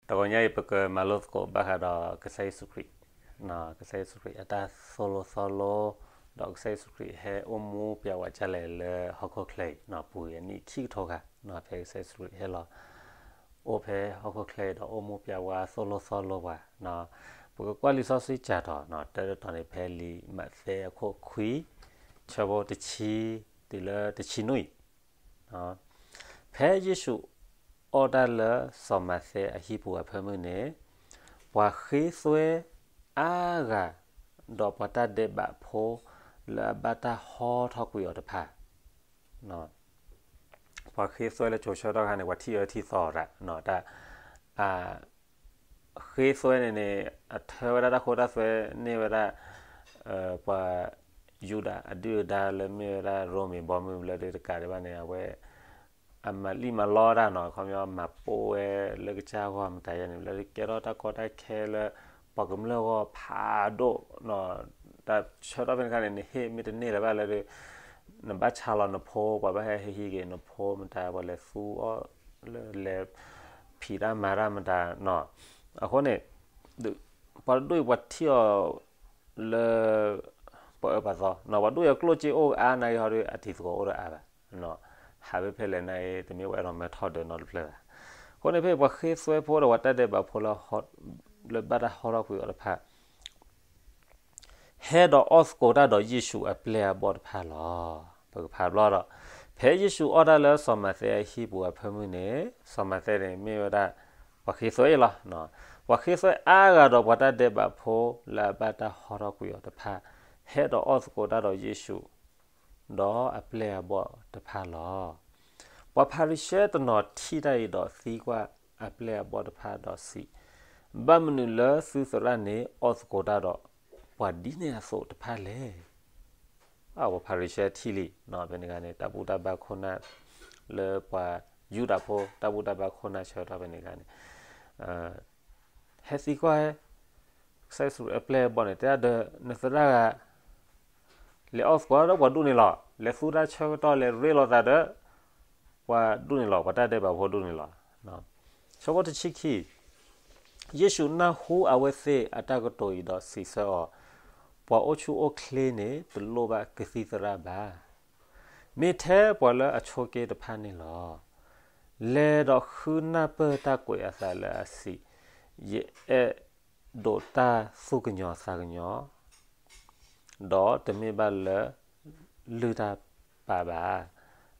တဂီၤညါအံၤ ပကမၤလိသကိးဘၣ်ဃးဒီးကစၢ်ယ့ၣ်ၡူးခရံာ်, ကစၢ်ယ့ၣ်ၡူးခရံာ်အတၢ်သိၣ်လိသီလိ, ဒီးကစၢ်ယ့ၣ်ၡူးခရံာ်ဟဲအိၣ်မူပျဲဝဲဒ်လဲၣ်လၢဟီၣ်ခိၣ်ချၢအံၤ, ပူၤကွံာ်အနံၣ်ခံကထိခါ, ဖဲကစၢ်ယ့ၣ်ၡူးခရံာ်ဟဲလီၤ အိၣ်ဖဲဟီၣ်ခိၣ်ချၢအံၤဒီးအိၣ်မူပျဲဝဲသိၣ်လိသီလိပှၤ, ပကကွၢ်လံာ်စီဆှံကၠၢ်တီၤ, တၢ်တတီၤန့ၣ် ဖဲလံာ်မးသဲအခိၣ်ခွံ, ဆၢဖိတဆံ, တုၤလၢတဆံနွံအံၤ ဖဲယ့ၣ်ၡူးအီၣ်တၢ်လၢစီၤမးသဲအဟံၣ်ပူၤအဖၢမုၢ်န့ၣ်, ပှၤဃ့သွဲအါဂၤ, ဒီးပှၤတၢ်ဒဲးဘးဖိလၢအဘၣ်တၢ်ဟီထီၣ်ကွံာ်အီၤတဖၣ်, ပှၤဃ့သွဲလၢကၠိၤဆၢထီၣ်ခါန့ၣ် ပှၤထံၣ်အၢထံၣ်သီတၢ်, တၢ် ဃ့သွဲန့ၣ်န့ၣ် အထၢဝဲဒၣ်တၢ်ခိတၢ်သွဲန့ၢ်ဝဲဒၣ်, ပှၤယူဒၤအဒုၣ်အဒါလၢမ့ၢ်ဝဲဒၣ်ရိမ့ၤဘီမုၢ်ဘျၢဒုတကးဒံးဘၣ်န့ၣ် အဝဲ အမၤလံၣ်မၤလီတၢ်နီၤ, အခီပညီမၤပိာ်ဝဲလၢကစၢ်ဂီၢ်မတၤယဲန့ၣ် လၢကဲထီၣ်တၢ်ကီတၢ်ခဲလၢပှၤကမျၢၢ်ဂီၢ်ဖးဒိၣ်, တၢ်ဆၢထီၣ်ဖဲန့ၣ်ခါန့ၣ် နဟ့ၣ်မ့ၢ်တန့ၢ်လၢၤဘၣ်လၢ နဘၣ်ဆါလီၤနဖိ ပှၤဘၣ်ဟဲဟ့ၣ်ဟံးက့ၤနဖိမတၤ ပှၤလဲၤသူအီၣ်လၢလဲၤဖံးတၢ်မၤတၢ်မတၤနီၤ, အဃိန့ၣ် ပှၤတဒူၣ်အံၤပှၤထံၣ်အီၤလၢ ပှၤအၢပှၤသီ, ပှၤဒူၣ်အံၤအကျိၣ်စ့အိၣ်အါနာ်က့ဟီဒီး အတံၤသကိးအိၣ်ဒီးအါဘၣ်, ဟးဖဲဖဲလဲၣ်နာ်က့ တမ့ၢ်ပှၤအဲၣ်ဒိးမၤထီၣ်ဒၢးနီတဖျၢၣ်ဘၣ်. အဃိန့ၣ် ဖဲပှၤဃ့သွဲဖိဒီးပှၤတၢ်ဒဲးဘးဖိလၢ လၢဘၣ်တၢ်ဟီထီၣ်ကွံာ်အီၤတဖၣ် ဟဲဒီးအီၣ်သကိးတၢ်ဒီးယ့ၣ်ၡူးအပျဲၢ်အဘီၣ်တဖၣ်လီၤ. ပကဖးဘျီဒီး, ဖဲယ့ၣ်ၡူးအီၣ်တၢ်လၢစီၤမးသဲအဟံၣ်ပူၤအဖၢမုၢ်န့ၣ်, စီၤမးသဲန့ၣ်မ့ၢ်ဝဲဒၣ် ပှၤဃ့သွဲအံၤလီၤ. ပှၤဃ့သွဲအါဂၤဒီးပှၤတၢ်ဒဲးဘးဖိလၢအဘၣ်တၢ်ဟီထီၣ်ကွံာ်အီၤတဖၣ်, ဟဲဒီးအီၣ်သကိးတၢ်ဒီးယ့ၣ်ၡူး ဒီးအပျဲၢ်အဘီၣ်တဖၣ်လီၤ. ပှၤဖၤရံၤၡဲတနီၤထံၣ်တၢ်အံၤဒီးသံကွၢ်အပျဲၢ်အဘီၣ်တဖၣ်ဒီးစံး, ဘၣ်မနုၤလၢသုသရၣ်န့ၣ်အီၣ်သကိးတၢ်ဒီးပှၤဒ်န့ၣ်အသိးတဖၣ်လဲၣ်. ပှၤဖၤရံၤၡဲထံၣ်လံ, ဖဲန့ၣ်ခါန့ၣ် တၢ်ဘူၣ်တၢ်ဘါခိၣ်နၢ် လၢပှၤယူဒၤဖိ တၢ်ဘူၣ်တၢ်ဘါခိၣ်နၢ်ဆၢကတီၢ်ဖဲန့ၣ်ခါန့ၣ် ဟဲသံကွၢ် ကစၢ်ယ့ၣ်ၡူးအပျဲၢ်အဘီၣ်န့ၣ် တဲဒၣ်ဒီး နသရၣ်ဂၤ လဲၤအီၣ်သကိးဒီးပှၤဒူၣ်န့ၣ်လီၤ. လဲၤသူတၢ်ဆၢကတီၢ် လဲၤရ့လိာ်သးဒီး ပှၤဒူၣ်န့ၣ်လီၤ, ပှၤတၢ်ဒဲးဘးဖိဒူၣ်န့ၣ်လီၤ. ဆၢဖိတဆံခံ, ယ့ၣ်ၡူးနၢ်ဟူအဝဲသ့ၣ်အတၢ်ကတိၤအံၤဒီးစံးဆၢအီၤ, ပှၤအိၣ်ဆူၣ်အိၣ်ချ့န့ၣ် တလိၣ်ဘၣ်ကသံၣ်သရၣ်ဘၣ်. မ့ၢ်ထဲပှၤလၢအဆိးက့တဖၣ်န့ၣ်လီၤ. လဲၤဒီးဃုနၢ်ပၢၢ်တၢ်ကွဲးအသးလၢအစံး, ယအဲၣ်ဒိးတၢ်သူၣ်ကညီၤသးကညီၤ ဒီးတမ့ၢ်ဘၣ်လၢလုၢ်တၢ်ပာ်ဘၣ်.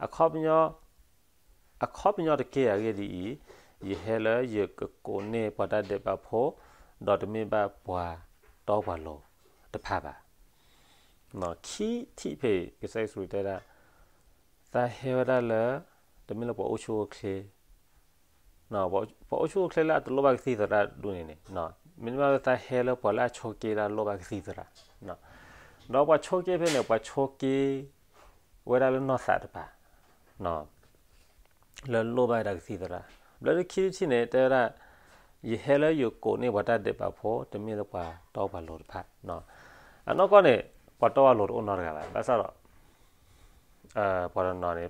အခီပညီ, အခီပညီတက့ၢ်. အဂ့ၢ်ဒ်အံၤ, ယဟဲလၢယကကိးန့ၢ်ပှၤတၢ်ဒဲးဘးဖိ, ဒီးတမ့ၢ်ဘၣ်ပှၤတီပှၤလိၤတဖၣ်ဘၣ်. ခံထံၣ်ဖဲ ကစၢ်ယ့ၣ်ၡူးတဲဒၣ်, သးဟဲဝဲဒၣ်လၢ တမ့ၢ်လၢပှၤအိၣ်ဆူၣ်အိၣ်ချ့ ပှၤအိၣ်ဆူၣ်အိၣ်ချ့လၢအတလိၣ်ဘၣ်ကသံၣ်သရၣ်ဒူၣ်န့ၣ်န့ၣ်, မ့တမ့ၢ်လၢသးဟဲလၢပှၤလၢအဆိးက့လၢအလိၣ်ဘၣ်ကသံၣ်သရၣ်, ဒီးပှၤဆိးက့ဖဲန့ၣ် ပှၤဆိးက့ဝဲဒၣ်လၢနီၢ်သးတပၤ, လၢလိၣ်ဘၣ်ဝဲဒၣ်ကသံၣ်သရၣ်. ဘျၢဒုခံထံၣ်န့ၣ် တဲဝဲဒၣ်, ယဟဲလၢယကိးန့ၢ်ပှၤတၢ်ဒဲးဘးဖိ တမ့ၢ်လၢပှၤတီပှၤလိၤတဖၣ်. အနီၢ်ကီၢ်န့ၣ် ပှၤတီပှၤလိၤတအိၣ်နီတဂၤဘၣ်. ဘၣ်ဆၣ်ဒီး ပှၤတနီၤန့ၣ်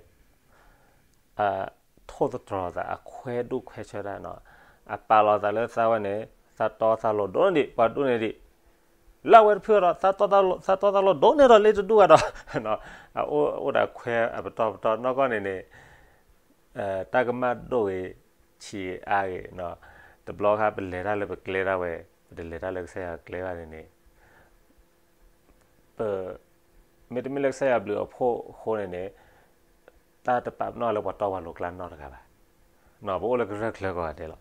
ထိၣ်သတြီၤသး အခွဲးဒူၣ်ခွဲးဆၢတၢ်, အပာ်လီၤသးလၢသးဝဲန့ၣ် သးတီသးလိၤဒိၣ်န့ၢ်ဒံး ပှၤဒိၣ်န့ၢ်ဒံး, လၢအဝဲတဖုဒီး သးတီသးလိၤဒိၣ်န့ၢ်ဒီးလၢတဒူၣ်ဂၤဒီး, အအိၣ်အိၣ်ဒီးခွဲးအပတီၢ်ပတီၢ် နီၢ်ကီၢ်န့ၣ်န့ၣ် တၢ်ကမၣ်ဒိၣ်ဂ့ၤဆံးအါဂ့ၤ, တဘျီခါပလဲၤတၢ်လၢပကျဲဒၣ်ဝဲ, ပတလဲၤတၢ်လၢကစၢ်ယွၤကျဲဘၣ်န့ၣ်န့ၣ် ပ မ့တမ့ၢ်လၢကစၢ်ယွၤဘျုးအဖှိၣ်အဃိန့ၣ်န့ၣ် တၢ်တပာ်ပနီၣ်လၢပှၤတီပှၤလိၤကျါနီတဂၤဘၣ်. ပအိၣ်လၢကရၢၢ်ကျၢၤကိးဂၤဒဲးလီၤ.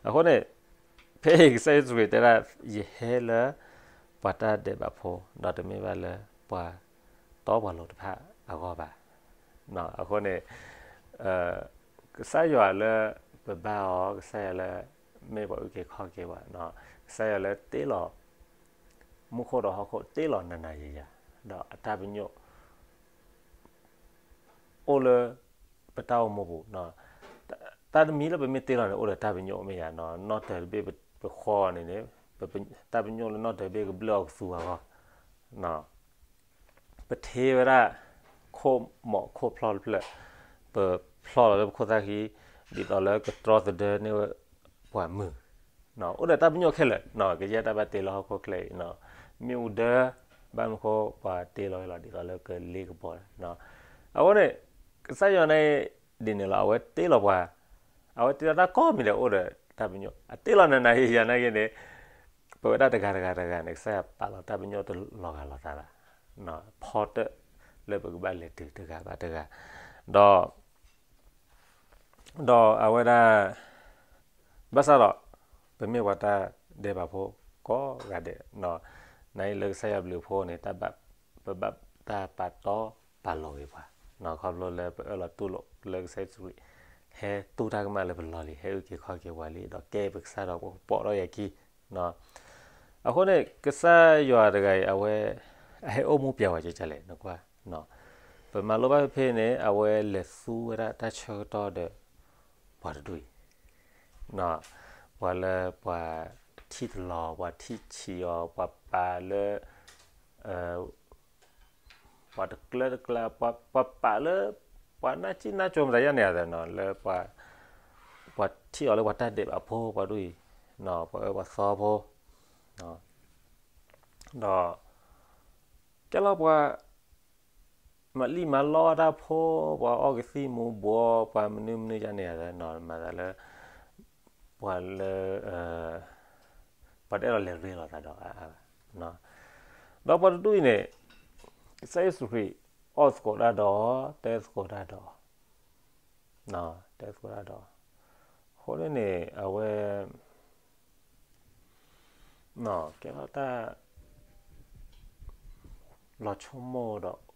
အဃိန့ၣ် ဖဲအံၤကစၢ်ယ့ၣ်ၡူးခရံာ်တဲဒၣ် ယဟဲလၢ ပှၤတၢ်ဒဲးဘးဖိ ဒီးတမ့ၢ်ဘၣ်လၢပှၤတီပှၤလိၤတဖၣ်အဂီၢ်ဘၣ်. အဃိန့ၣ် ကစၢ်ယွၤလၢပဘါအီၤ, ကစၢ်ယွၤလၢမ့ၢ်ပှၤအုၣ်က့ၤခီၣ်က့ၤပှၤ, ကစၢ်ယွၤလၢတ့လီၤ မူခိၣ်ဒီးဟီၣ်ခိၣ် တ့လီၤနၤနၤယၤယၤ, ဒီးအတၢ်ပညိၣ် အိၣ်လၢပတၢ်အိၣ်မူပူၤ, တၢ်တမံၤလၢပမ့ၢ်တ့လီၤန့ၣ် အိၣ်ဒီးတၢ်ပညိၣ်မ့ၢ်ယၤ, နီၢ်တၢၤတဘ့ၣ်ပဃီန့ၣ်န့ၣ် တၢ်ပညိၣ်လၢနီၢ်တၢၤတဘ့ၣ်ကဘျၢၣ်အီၤကသူအဂီၢ်, ပထ့ဝဲဒၣ် ခိၣ်မီၣ်ခိၣ်ဖျီၣ်တဖျၢၣ်, ပဖျီၣ်လီၤလၢပခိၣ်သၣ်ဃံ, ဒ်သိးလၢကတြီသဒၢန့ၢ်ဝဲ ပှၤမုာ်, အိၣ်ဒီးတၢ်ပညိၣ်ခဲလၢာ်, ကယဲၢ်တၢ်ဘၣ်တ့လီၤဟီၣ်ခိၣ်ချၢအံၤ, မ့ၣ်အူဒၢ, ဘၣ်မနုၤဃိပှၤတ့လီၤဝဲလီၤဒ်သိးလၢကလ့ကဘီ, အဃိန့ၣ် ကစၢ်ယွၤန့ၣ် ဒ်န့ၣ်လီၤ, အဝဲတ့လီၤပှၤ, အဝဲတ့လီၤတၢ်ကိးမံၤဒဲးအိၣ်ဒီးတၢ်ပညိၣ်, အတ့လီၤနၤနၤယၤယၤနာ်က့န့ၣ်, ပဝဲဒၣ်တဂၤတဂၤတဂၤန့ၣ် ကစၢ်ယွၤပာ်လီၤတၢ်ပညိၣ်တလီၤဂာ်လိာ်သးဘၣ်, ဖီတၢၣ်လၢပကဘၣ်လဲၤတုၤတဂၤဘၣ်တဂၤ, ဒီး ဒီးအဝဲဒၣ် ဘၣ်ဆၣ်ဒီး ပမ့ၢ်ပှၤတၢ်ဒဲးဘးဖိကိးဂၤဒဲး, နအံၤလၢကစၢ်ယွၤဘျုးအဖှိၣ်န့ၣ် တၢ်ဘၣ်, ပဘၣ်တၢ်ပာ်တီပာ်လိၤက့ၤပှၤ, ခီဖျိလၢပအၢၣ်လီၤတူၢ်လိာ်လၢကစၢ်ယ့ၣ်ၡူးခရံာ် ဟဲတူၢ်တၢ်ကမၣ်လၢပလီၢ်လံၤ, ဟဲအုၣ်က့ၤခီၣ်က့ၤပှၤလံ, ဒီးကဲပကစၢ်ဒီးပကပိာ်ထီၣ်ယၤခံ အဃိန့ၣ် ကစၢ်ယွၤတဂၤအံၤ အဝဲ အဟဲအိၣ်မူပျဲဝဲကကလဲၣ် နကွၢ်, ပမၤလိဘၣ်ဖဲဖဲန့ၣ် အဝဲလဲၤသူဝဲဒၣ်တၢ်ဆၢကတီၢ်ဒီး ပှၤတဒူၣ်အံၤ, ပှၤလၢပှၤထံၣ်တလီၤ, ပှၤထံၣ်ဆံးအီၤ, ပှၤပာ်လၢ ပှၤတကျၢတကျါ, ပှၤပာ်လၢ ပှၤနၢ်စံၣ်နၢ်ကၠိမတၤယါန့ၣ်ဧါ, လၢ ပှၤထံၣ်အီၤလၢပှၤတၢ်ဒဲးဘးဖိပှၤဒူၣ်အံၤ, ပှၤအၢပှၤသီဖိ, ဒီး ကဲလီၤပှၤ မၤလံၣ်မၤလီတၢ်ဖိ, ပှၤအီၣ်ကသံၣ်မူၤဘှီး, ပှၤမနုၤမနုၤယါန့ၣ်ဧါ, မၤသးလၢ ပှၤလၢ ပှၤတအဲၣ်ဒိးလဲၤရ့လိာ်သးဒီးအါအါဘၣ်, ဒီးပှၤတဒူၣ်အံၤန့ၣ် ကစၢ်ယ့ၣ်ၡူးခရံာ် အီၣ်သကိးတၢ်ဒီး, တဲသကိးတၢ်ဒီး, တဲသကိးတၢ်ဒီး, အဃိန့ၣ်န့ၣ် အဝဲ ကဲထီၣ်တၢ် လီၤဆိကမိၣ်ဒီး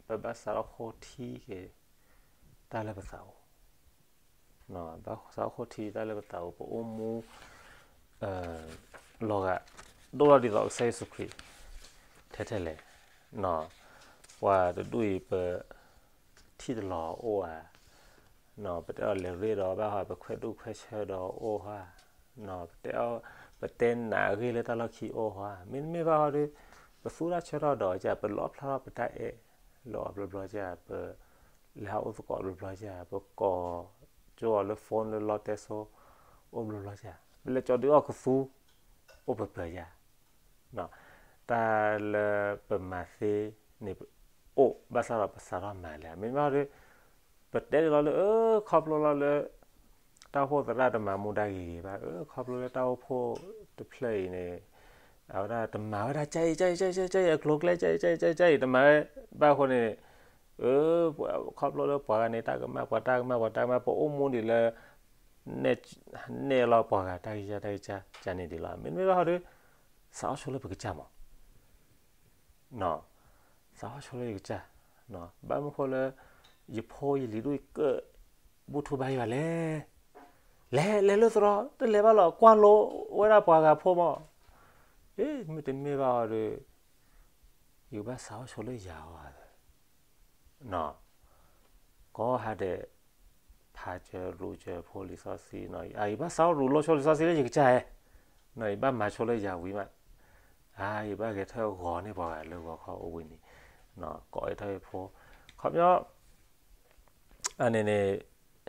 ပဘၣ်စးထီၣ်ဃိထံက့ၤ တၢ်လၢပသးအိၣ်, ဘၣ်စးထီၣ်ဃိထံတၢ်လၢပသးအိၣ်, ပအိၣ်မူ လီၤဂာ် ဒိၣ်ထီၣ်ဒ်သိးကစၢ်ယ့ၣ်ၡူးခရံာ် ထဲထဲလဲၣ်, ပှၤတဒူၣ်အံၤ ပ ထံၣ်တလီၤအိၣ်ဧါ, ပတဲအီၤလဲၤရ့ဒီးဘၣ်ဟီ, ပခွဲးဒူၣ်ခွဲးဆၢဒီးအိၣ်ဟါ, ပတဲအီၤ, ပတဲနးအဂ့ၢ်လၢတၢ်လီၢ်ခံအိၣ်ဟါ, မ့တမ့ၢ်ဘၣ်ဟီဒီး ပသူတၢ်ဆၢထီၣ်ဒီးက ပလီၣ်ဖျါထီၣ်ပတၢ်အဲၣ်လၢအီၤဘျီဘျီက ပလဲၤဟးအိၣ်သကိးဘျီဘျီက ပကိးကၠိအီၤလၢ phone လၢလီတဲစိ အိၣ်ဘျီဘျီက ပလဲၤကၠီဒုးအီၣ်ကသူ အိၣ်ပၢၤပၢၤယၤ တၢ်လၢပမၤသ့န့ၣ် အိၣ်ဘၣ်ဆၣ်ဒီးပစးထီၣ်မၤလဲၣ်. မ့မ့ၢ်ဒီး ပတဲဒ်လီၤလၢ အၢ ခီဖျိလီၤလၢ တၢ်အိၣ်ဖှိၣ်သရၣ်တမၤမူဒါဂ့ၤဂ့ၤဘၣ်, အၢ ခီဖျိလၢတၢ်အိၣ်ဖှိၣ်တဖျၢၣ်အံၤန့ၣ် အဝဲဒၣ်တမၤဝဲဒၣ် ကၢ်အံၤ ကၢ်အံၤ ကၢ်အံၤ အကျိၤကျဲ ကၢ်အံၤ ကၢ်အံၤ ကၢ်အံၤ တမၤဝဲဘၣ်အဃိန့ၣ် အၢ ခီဖျိလၢပှၤဂၤန့ၣ် တၢ်ကမၣ်ပှၤ တၢ်ကမၣ်ပှၤ တၢ်ကမၣ် ပအိၣ်မူဒံးလၢ နဲၣ်လီၤပှၤဂၤတၢ်ဂံၢ်စၢ်တၢ်ဂံၢ်စၢ် ကန့ၣ်ဒံးလီၤ. မ့တမ့ၢ်ဘၣ်ဟီဒီး စးထီၣ်ဆိလၢပကစၢ်မး စးထီၣ်ဆိလၢယကစၢ်, ဘၣ်မနုၤဃိလၢ ယဖိယလံၤဒိၣ်အံၤကၢၣ် ဘူၣ်ထူဘါယွၤလဲၣ်, လဲၤလဲၤလၢသရီ တလဲၤဘၣ်လီၤ ကွၢ်လိဝဲဒၣ်ပှၤဂၤဖိမး, အ့ မ့တမ့ၢ်ဘၣ်ဟီဒီး ယကဘၣ်စးထီၣ်ဆိလၢယၤအီၤ ကိးဟါဒဲး ဖးစၢၤရူးစၢၤဖိလံာ်စီဆှံနီၤ, ယဘၣ်စးထီၣ်ရူးလိဆိလံာ်စီဆှံလၢယကစၢ်ဧဲ, ယဘၣ်မၤဆိလၢယၤဝံၤမး, ယဘၣ်ဂဲၤထၢၣ်ဂီၤန့ၢ်ပှၤဂၤလၢဂီၤခီအိၣ်ဝံၤန့ၣ်, ကိးအထီၣ်ယဖိ, ခီပညီ အန့ၣ်န့ၣ်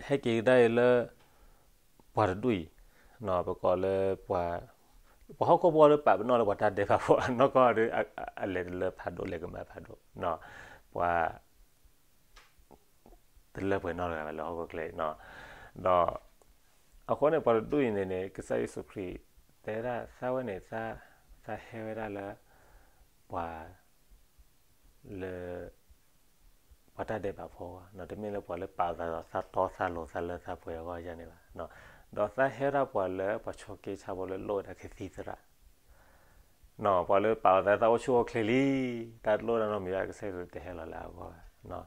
ဟဲက့ၤကဒါအံၤလၢ ပှၤတဒူၣ်အံၤ, ပကိးလၢ ပှၤဟီၣ်ခိၣ်ဖိဒီးပာ်ပနီၣ်လၢပှၤတၢ်ဒဲးဘးဖိအနီၢ်ကီၢ်ဒီး အလဲၤတလၢဖးဒိၣ် လဲၤကမၣ်ဖးဒိၣ်, ပှၤ တလၢပှဲၤနီတဂၤဘၣ်လၢဟီၣ်ခိၣ်ချၢအံၤ, ဒီး အဃိန့ၣ် ပှၤတဒူၣ်အံၤန့ၣ်န့ၣ် ကစၢ်ယ့ၣ်ၡူးခရံာ် တဲဝဲဒၣ်သးဝဲန့ၣ် သးဟဲဝဲဒၣ်လၢ ပှၤ လၢ ပှၤတၢ်ဒဲးဘးဖိ, တမ့ၢ်လၢပှၤလၢပာ်အသးဒီးသးတီသးလိၤသးလၢသးပှဲၤအဂီၢ်ယါန့ၣ်ဘၣ်, ဒီးသးဟဲဒၣ်ပှၤလၢပှၤဆိးက့ဆါဖိလၢလိၣ်ဝဲဒၣ်ကသံၣ်သရၣ် ပှၤလၢပာ်အသးသးအိၣ်ဆူၣ်အိၣ်ချ့လံ, တၢ်တလိၣ်ဒၣ်နီတမံၤဘၣ် ကစၢ်ယ့ၣ်ၡူးတဟဲလီၤလၢအဂီၢ်ဘၣ်,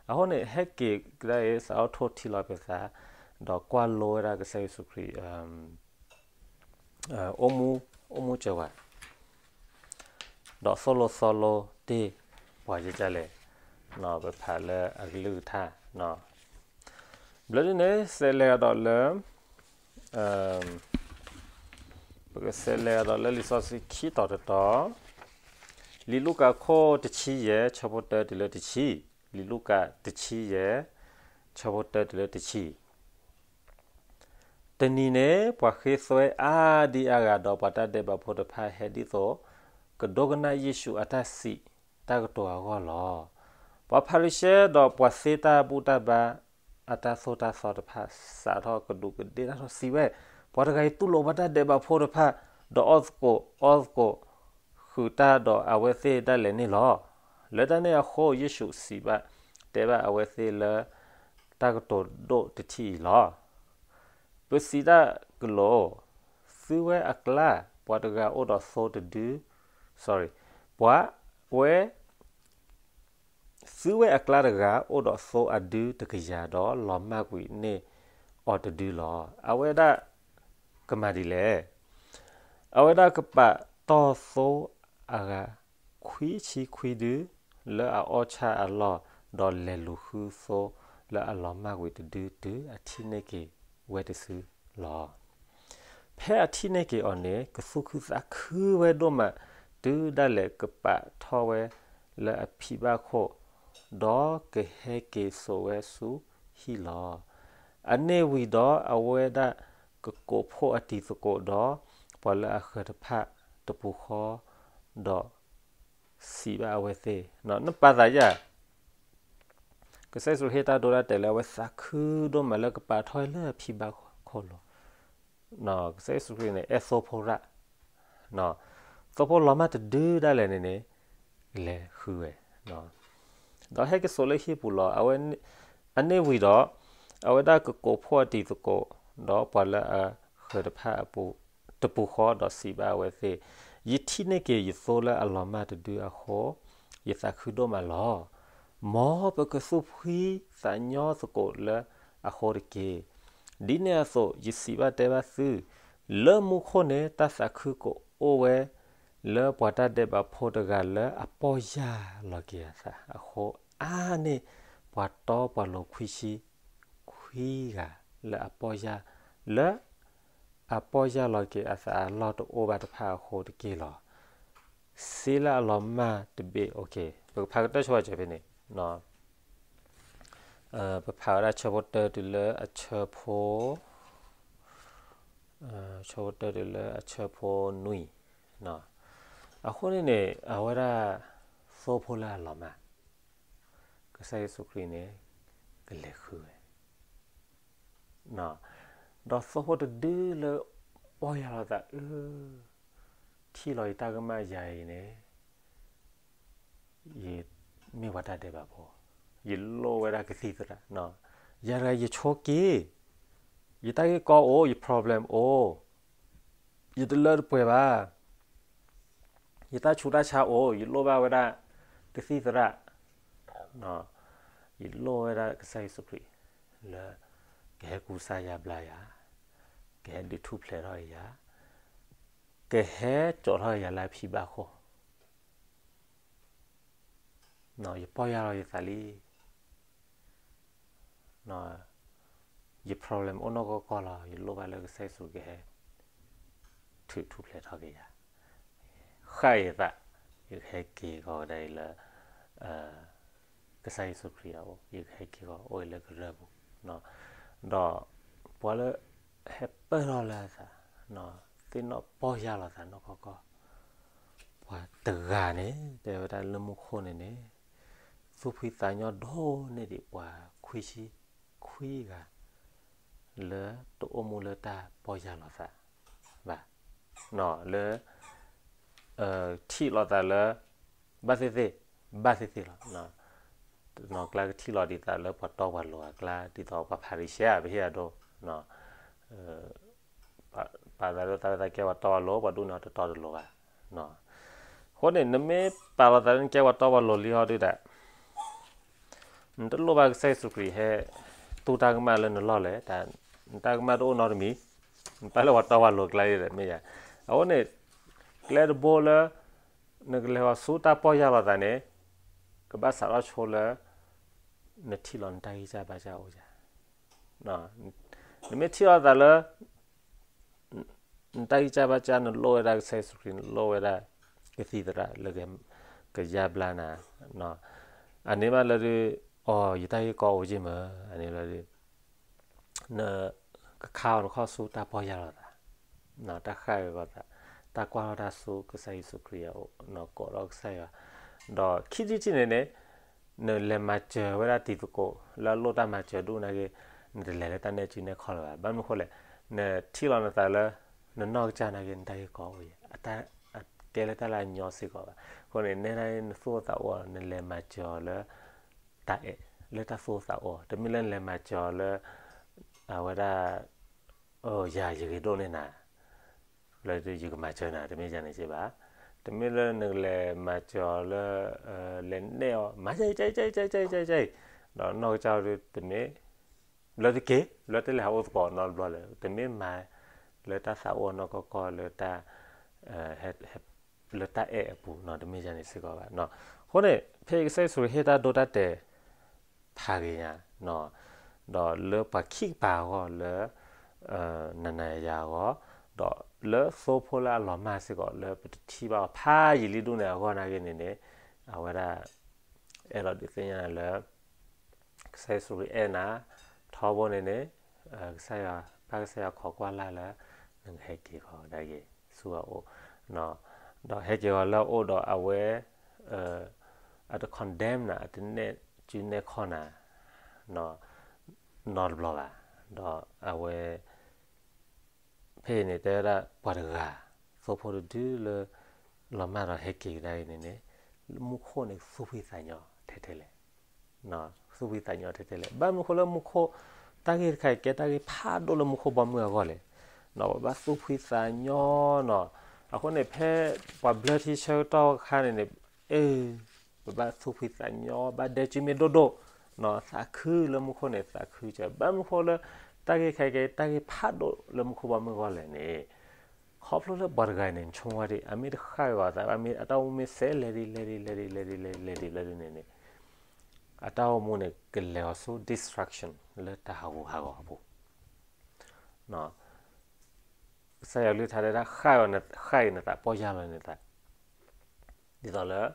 အဃိန့ၣ် ဟဲက့ၤကဒါအံၤ စးထီၣ်ထိၣ်ထံလီၤပသး, ဒီးကွၢ်လိဝဲဒၣ်ကစၢ်ယ့ၣ်ၡူးခရံာ် အိၣ်မူ အိၣ်မူစၢၤဝဲ, ဒီးသိၣ်လိသီလိတ့ၢ်ပှၤကကလဲၣ်, ပဖးလၢအကလုၢ်ကထါ, ဘျီဒ်န့ၣ် ဆဲးလဲၤကဒီးလၢ ပကဆဲးလဲၤကဒီးလၢလံာ်စီဆှံခံတီၤတတီၤ, လံာ်လူၤကၣ်ခိၣ်တဆံယဲၢ် ဆၢဖိတၢတုၤလၢတဆံ, လံာ်လူၤကၣ်တဆံယဲၢ် ဆၢဖိတၢတုၤလၢတဆံ, တ တနံၤန့ၣ် ပှၤဃ့သွဲအါဒံအါဂၤဒီး ပှၤတၢ်ဒဲးဘးဖိတဖၣ်ဟဲဒ်သိး ကဒိကနၣ်ယ့ၣ်ၡူးအတၢ်စံးတၢ်ကတိၤအဂီၢ်လီၤ. ပှၤဖၤရံၤၡဲဒီးပှၤသ့တၢ်ဘူၣ်တၢ်ဘါ အတၢ်သိၣ်တၢ်သီတဖၣ် စးထီၣ်ကဒူးကဒ့ၣ်တၢ်ထီၣ်စံးဝဲ, ပှၤတဂၤအံၤတူၢ်လိာ်ပှၤတၢ်ဒဲးဘးဖိတဖၣ်, ဒီးအီၣ်သကိးအီသကိး ဃုာ်တၢ်ဒီးအဝဲသ့ၣ်ဒၣ်လဲာ်န့ၣ်လီၤ. လၢတၢ်န့ၣ်အဃိ ယ့ၣ်ၡူးစံးဘၣ်တဲဘၣ်အဝဲသ့ၣ်လၢ တၢ်ကတိၤဒိၣ်တထံၣ်အံၤလီၤ. ပစံးတၢ်ကလိာ်, သုဝဲအကျါ ပှၤတဂၤအိၣ်ဒီးသိတဒု, sorry, ပှၤဝဲ သုဝဲအကျါတဂၤ အိၣ်ဒီးသိအဒုတကယၤဒီး လီၤမၢ်ကွံာ်န့ၢ်အီၤတဒုလီၤ. အဝဲဒၣ်ကမၤဒ်လဲၣ်. အဝဲဒၣ်ကပာ်တီၢ်သိအဂၤ ခွံဆံခွံဒု လၢအအီၣ်ဆၣ်အလီၢ်, ဒီးလဲၤလူၤဃုသိလၢအလီၤမၢ်ကွံာ်တဒု တုၤအထံၣ်န့ၢ်က့ၤဝဲတစုလီၤ. ဖဲအထံၣ်န့ၢ်က့ၤအီၤန့ၣ် ကသူၣ်ခုသးခုဝဲဒိၣ်မး, တုၤဒၣ်လဲာ်ကပာ်ထီၣ်ဝဲလၢအဖံဘၣ်ခိၣ်, ဒီးကဟဲက့ၤစိာ်ဝဲဆူဟံၣ်လီၤ. အန့ၣ်ဝံၤဒီးအဝဲဒၣ်ကကိးဖှိၣ်အတံၤသကိးဒီး ပှၤလၢအဃၢၤတဖၣ်တပူၤဃီ, ဒီးစံးဘၣ်အဝဲသ့ၣ်, နပာ်သးယၤ ကစၢ်ယ့ၣ်ၡူးခရံာ်ဟ့ၣ်တၢ်ဒိတၢ်တဲာ်လၢအဝဲသးခုဒိၣ်မးလၢကပာ်ထီၣ်ဝဲလၢအဖံဘၣ်ခိၣ်လီၤ. ကစၢ်ယ့ၣ်ၡူးခရံာ်န့ၣ် အဲၣ်သိဖိရၣ်, သိဖိလီၤမၢ်တဒုဒၣ်လဲာ်န့ၣ်န့ၣ် လဲၤဃုဝဲ, ဒီးဟဲက့ၤစိာ်လၢဟံၣ်ပူၤလီၤ. အဝဲ အန့ၣ်ဝံၤဒီး အဝဲဒၣ်ကကိးဖှိၣ်အတံၤသကိး ဒီးပှၤလၢအဃၢၤတဖၣ်အပူၤ တပူၤဃီဒီးစံးဘၣ်အဝဲသ့ၣ်, ယထံၣ်န့ၢ်က့ၤယသိလၢအလီၤမၢ်တဒုအဃိ, ယသးခုဒိၣ်မးလီၤ. မ်ပကသူၣ်ဖှံသးညီသကိးလၢအဃိတက့ၢ်. ဒ်န့ၣ်အသိး ယစံးဘၣ်တဲဘၣ်သု, လၢမူခိၣ်န့ၣ် တၢ်သးခုကအိၣ်ဝဲ လၢပှၤတၢ်ဒဲးဘးဖိတဂၤလၢအပီၢ်ယၢ်လီၤက့ၤအသးအဃိ, အါန့ၢ်ပှၤတီပှၤလိၤခွံဆံခွံဂၤ လၢအပီၢ်ယၢ်, လၢအပီၢ်ယၢ်လီၤက့ၤအသးအလီၢ်တအိၣ်ဘၣ်တဖၣ်အဃိတက့ၢ်လီၤ. စ့လၢအလီၤမၢ်တဘ့ၣ်, ပကဖးကတၢၢ်ဆိဝဲစၢၤဖဲန့ၣ်, ပဖးဝဲဒၣ်ဆၢဖိတၢတုၤလၢအဆၢဖိ, ဆၢဖိတၢတုၤလၢအဆၢဖိနွံ, အဃိန့ၣ်န့ၣ် အဝဲဒၣ်သိဖိလၢအလီၤမၢ် ကစၢ်ယ့ၣ်ၡူးခရံာ်န့ၣ် ကလဲၤဃုဝဲ, ဒီးသိဖိတဒုလၢပီၢ်ယၢ်လီၤသးအၢ, ထံၣ်လီၤယတၢ်ကမၣ်ယၤအံၤန့ၣ် ယမ့ၢ်ပှၤတၢ်ဒဲးဘးဖိ, ယလိၣ်ဝဲဒၣ်ကသံၣ်သရၣ်, ယၤတဂၤယဆိးက့ၤ, ယတၢ်ဂ့ၢ်ကီအိၣ်, ယ problem အိၣ်, ယတလၢတပှဲၤဘၣ်, ယတၢ်ဆူးတၢ်ဆါအိၣ်, ယလိၣ်ဘၣ်ဝဲဒၣ်ကသံၣ်သရၣ်, ယလိၣ်ဝဲဒၣ်ကစၢ်ယ့ၣ်ၡူးခရံာ် လၢကဟဲကူစါယါဘျါယၤ, ကဟဲဒုးထူၣ်ဖျဲးထီၣ်ယၤ, ကဟဲစိာ်ထီၣ်ယၤလၢအဖံဘၣ်ခိၣ်, ယပီၢ်ယၢ်လီၤယသးလံ, ယ problem အိၣ်နီၢ်ကီၢ်ကီၢ်လီၤ, ယလိၣ်ဘၣ်လၢကစၢ်ယ့ၣ်ၡူးကဟဲ ထုးထူၣ်ဖျဲးထီၣ်က့ၤယၤ, ဃၣ်ယသး, ယကဟဲက့ၤကီးဝဲဒၣ်အံၤလၢ ကစၢ်ယ့ၣ်ၡူးခရံာ်အအိၣ်, ယကဟဲက့ၤကီးအိၣ်အံၤလၢကရၢၢ်ပူၤ, ဒီးပှၤလၢဟဲပၢၢ်ထီၣ်လၢအသး, သ့ၣ်နီၣ်ပီၢ်ယၢ်လီၤသးနီၢ်ကီၢ်ကီၢ်, ပှၤတဂၤန့ၣ် တဲဝဲဒၣ်လၢမူခိၣ်န့ၣ်န့ၣ် သူၣ်ဖှံသးညီဒိၣ်န့ၢ်ဒံးပှၤခွံဆံခွံဂၤ လၢတအိၣ်မူလၢတၢ်ပီၢ်ယၢ်လီၤသးဘၣ်, လၢ ထံၣ်လိာ်သးလၢ ဘၣ်သ့ၣ်သ့ၣ်, ဘၣ်သ့ၣ်သ့ၣ်လီၤ. နီၢ်ကျါကထံၣ်လိာ်ဒံးသးလၢပှၤတီပှၤလိၤအကျါ ဒ်သိးပှၤဖၤရံၤၡဲဧါ ပဟ့ၣ်အဒိ ပာ်သးလၢသးဝဲသးကဲပှၤတီပှၤလိၤ ပှၤဒူၣ်န့ၣ်တတီတလိၤဘၣ်. အဃိန့ၣ် နမ့ၢ်ပာ်လီၤသးလၢနကဲပှၤတီပှၤလိၤလံဟီဒုဒၣ် နတလိၣ်ဘၣ်ကစၢ်ယ့ၣ်ၡူးခရံာ်ဟဲ သူတၢ်ကမၣ်လၢနလီၢ်လဲၣ်, နတၢ်ကမၣ်တအိၣ်နီတမံၤ, နပာ်လၢပှၤတီပှၤလိၤကျါလံမ့ၢ်ဧါ. အဃိန့ၣ် ကျဲတဘိလၢ နကလဲၤဝဲဆူတၢ်ပီၢ်ယၢ်လီၤသးန့ၣ် ကဘၣ်စးထီၣ်ဆိလၢ နထံၣ်လီၤနတၢ်ဂံၢ်စၢ်ဘါစၢ်အိၣ်ဧါ. နမ့ၢ်ထံၣ်လီၤသးလၢ နတၢ်ဂံၢ်စၢ်ဘါစၢ် နလိၣ်ဝဲဒၣ်ကစၢ်ယ့ၣ်ၡူးခရံာ် နလိၣ်ဝဲဒၣ်ကသံၣ်သရၣ်လၢကယါဘျါနၤ, အန့ၣ်ဘၣ်လၢဒုး အိ ယတၢ်ဂ့ၢ်ကီအိၣ်က့မ့ၢ် အန့ၣ်လၢဒုး နက ကခါအီၤနခီၣ်ဆူတၢ်ပီၢ်ယၢ်လီၤသး, တၢ်ဃၣ်ဂီၤသး, တၢ်ကွၢ်ထီၣ်တၢ်ဆူကစၢ်ယ့ၣ်ၡူးခရံာ်အအိၣ်, ကိးထီၣ်ကစၢ်ယွၤ, ဒီးခံထံၣ်တထံၣ်န့ၣ်န့ၣ် နလဲၤမၤစၢၤဝဲဒၣ်တံၤသကိးလၢအလိၣ်တၢ်မၤစၢၤဒိၣ်န့ၣ်ဂ့ၤ, နတလဲၤလၢတၢ်နဲၣ်စုနဲၣ်ခီၣ်လၢၤဘၣ်. ဘၣ်မနုၤဃိလဲၣ်, နထံၣ်လီၤနသးလၢ နနီၢ်ကစၢ်န့ၣ်ဂ့ၤ နတၢ်ဂ့ၢ်ကီအိၣ်ယဲ, အတကဲလၢတၢ်လၢအညီစ့ၢ်ကီးဘၣ်. အဃိန့ၣ် နဲဒၣ်နသူၣ်အိၣ်သးအိၣ် နလဲၤမၤစၢၤအီၤလၢ တၢ်အဲၣ်, လၢတၢ်သူၣ်အိၣ်သးအိၣ်, တမ့ၢ်လၢနလဲၤမၤစၢၤအီၤလၢ အဝဲဒၣ် ယၤယဂ့ၤဒိၣ်န့ၢ်နၤ လၢယကမၤစၢၤနၤ, တမ့ၢ်ယၤန့ၣ်စ့ၢ်ဘၣ်. တမ့ၢ်လၢနကလဲၤမၤစၢၤအီၤလၢ လဲၤနဲၣ်အီၤ မၤစၢၤအံၤ ဒီးနီၢ်ကစၢ်ဒုး တမ့ၢ် လၢတက့ၢ် လၢတလဲၤဟးအိၣ်သကိးနီတဘျီလၢၤ, တမ့ၢ်မၤလၢတၢ်သးအိၣ်နီၢ်ကီၢ်ကီၢ်လၢတၢ် လၢတၢ်အဲၣ်အပူၤနီၤ, တမ့ၢ်ယၤန့ၣ်စ့ၢ်ကီးဘၣ်. အဃိန့ၣ် ဖဲအံၤကစၢ်ယ့ၣ်ၡူးခရံာ်ဟ့ၣ်တၢ်ဒိတၢ်တဲာ်ဖးဂ့ၤညါ, ဒီးလၢပှၤခံကပၤအဂီၢ်လၢ နၤနၤယၤယၤအဂီၢ်, ဒီးလၢသိဖိလၢအလီၤမၢ်စ့ၢ်ကီးလၢပတထံၣ်ဘၣ်အီၤဖးယံာ်လံဒိၣ်န့ၣ်အဂီၢ်န့ၣ်ဂ့ၤန့ၣ်န့ၣ်, အဝဲဒၣ် အဲၣ်ဒိးဒုးသ့ၣ်ညါနၤလၢ ကစၢ်ယ့ၣ်ၡူးခရံာ်အဲၣ်နၤ ထီဘိန့ၣ်န့ၣ် ကစၢ်ယွၤ ပၢ်ကစၢ်ယွၤခိးကွၢ်လၢ်လၢ နကဟဲက့ၤဃီၤဒၣ်က့ၤဆူအအိၣ်, ဒီးဟဲက့ၤဃီၤလၢအအိၣ်ဒီးအဝဲ အတ condemn နၤ အတနဲၣ်စုနဲၣ်ခီၣ်နၤ နီတဘျီဘၣ်. ဒီးအဝဲ ဖဲအံၤန့ၣ် တဲဝဲဒၣ်ပှၤတဂၤ သိဖိတဒုလၢ လီၤမၢ်ဒီးဟဲက့ၤကဒါအံၤန့ၣ်န့ၣ် မူခိၣ်န့ၣ်သူၣ်ဖှံသးညီထဲထဲလဲၣ်, သူၣ်ဖှံသးညီထဲထဲလဲၣ်. ဘၣ်မနုၤဃိလၢမူခိၣ် တၢ်ဂ့ၢ်တခါအံၤကဲတၢ်ဂ့ၢ်ဖးဒိၣ်လၢမူခိၣ်ဘီမုၢ်အဂီၢ်လဲၣ်, ပဘၣ်သူၣ်ဖှံသးညီနီၤ. အဃိန့ၣ် ဖဲပှၤဘျၢထံဆၢကတီၢ်အခါန့ၣ်န့ၣ် အ့ ပဘၣ်သူၣ်ဖှံသးညီ ဘၣ်ဒဲကုမ့ၢ်ဒိၣ်ဒိၣ်, သးခုလၢမူခိၣ်န့ၣ် သးခုစၢၤ. ဘၣ်မနုၤဃိလၢ တၢ်ဂ့ၢ်ခဲကဲ တၢ်ဂ့ၢ်ဖးဒိၣ်လၢမူခိၣ်ဘီမုၢ်အဂီၢ်လဲၣ်န့ၣ်, ခီဖျိလၢပှၤတဂၤအံၤန့ၣ် နဆိကမိၣ်ဒံး အမ့ၢ်တဃၣ်ဂီၤသး အတၢ်အိၣ်မူမ့ၢ်စဲးလဲၤဒ်လဲၤဒ်လဲၤဒ်လဲၤဒ်လဲၤဒ်လဲၤဒ်လဲၤဒ်န့ၣ်န့ၣ် အတၢ်အိၣ်မူန့ၣ် ကလဲၤအီၤဆူ destruction လၢတၢ်ဟးဂူာ်ဟးဂီၤအပူၤ ကစၢ်ယွၤကလုၢ်ကထါတဲဒၣ် ဃၣ်အံၤနသး ပီၢ်ယၢ်လီၤနသး, ဒ်သိးလၢ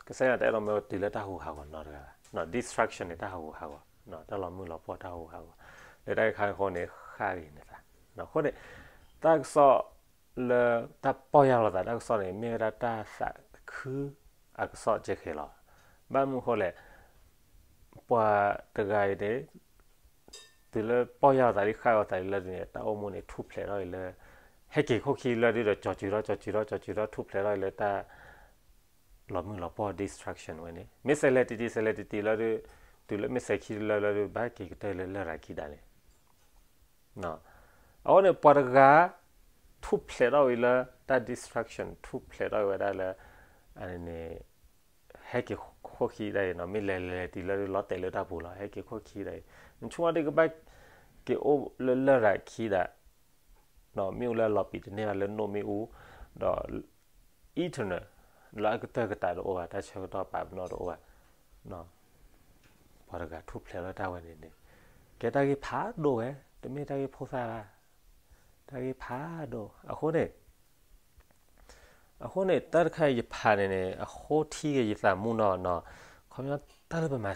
ကစၢ်ယွၤတအဲၣ်ဒိးမ့ၢ်ဝဲတုၤလၢတၢ်ဟးဂူာ်ဟးဂီၤနီတဂၤဘၣ်, destruction န့ၣ် တၢ်ဟးဂူာ်ဟးဂီၤ, တၢ်လီၤမုၢ်လီၤပှီၢ်တၢ်ဟးဂူာ်ဟးဂီၤ, လၢတၢ်ဂ့ၢ်ခါအဃိန့ၣ် ဃၣ်အံၤနသး, အဃိန့ၣ် တၢ်ကစီၣ်လၢတၢ်ပီၢ်ယၢ်လီၤသး တၢ်ကစီၣ်န့ၣ် မ့ၢ်ဝဲဒၣ်တၢ်သးခုအကစီၣ်ကဲဃဲလီၤ. ဘၣ်မနုၤဃိလဲၣ် ပှၤတဂၤအံၤန့ၣ် တုၤလၢပီၢ်ယၢ်လီၤသးလံ ဃၣ်လီၤသးလံလၢဒ်န့ၣ် တၢ်အိၣ်မူန့ၣ် ထူၣ်ဖျဲးထီၣ်အံၤလၢ ဟဲက့ၤခိၣ်ခံလၢဒ်ဒီး ကၠီၤစုၤထီၣ် ကၠီၤစုၤထီၣ် ကၠီၤစုၤထီၣ် ထူၣ်ဖျဲးထီၣ်အံၤလၢတၢ် လီၤမုၢ်လီၤပှီၢ် destruction ဝဲန့ၣ် မ့ၢ်စဲးလဲၤတံၢ်တံၢ် စဲးလဲၤတံၢ်တံၢ်လၢဒ် တုၤလၢမ့ၢ်စဲးခံလၢလၢဒ် ဘၣ်က့ၤကတၢၢ်လၢလရာ်ခံဒၣ်န့ၣ် အဃိန့ၣ် ပှၤတဂၤ ထူၣ်ဖျဲးထီၣ်ဝံၤလၢတၢ် destruction ထူၣ်ဖျဲးထီၣ်ဝံၤဝဲဒၣ်လၢ န့ၣ် ဟဲက့ၤခိၣ်ခံဒၣ်အံၤနီၤ မ့ၢ်လဲၤလဲၤတံၢ်လၢလီၤတဲာ်လၢတၢ်ပူၤလီၤ ဟဲက့ၤခိၣ်ခံဒၣ်အံၤ နဆိကမိၣ်ဒ်ကဘၣ်က့ၤအိၣ်လၢလရာ်ခံဒၣ် မ့ၣ်အူလၢအလီၤပံာ်တန့ၢ်ဘၣ်လၢနိၣ်မ့ၣ်အူ ဒီး eternal လၢအကတၢၢ်ကတၢၢ်တအိၣ်ဘၣ် တၢ်ဆၢကတီၢ်ပာ်ပနီၣ်တအိၣ်ဘၣ် ပှၤတဂၤထူၣ်ဖျဲးလၢတၢ်ဝဲန့ၣ်န့ၣ် ကဲတၢ်ဂ့ၢ်ဖးဒိၣ်ဝဲ တမ့ၢ်တၢ်ဂ့ၢ်ဖိသၣ်ဘၣ် တၢ်ဂ့ၢ်ဖးဒိၣ် အဃိန့ၣ် အဃိန့ၣ် တၢ်တခါအံၤယဖးန့ၣ်န့ၣ် အဃိထံက့ၤယသးမူနီၤနီၤ ခီပညီတၢ်လၢပမၤသ့အိၣ်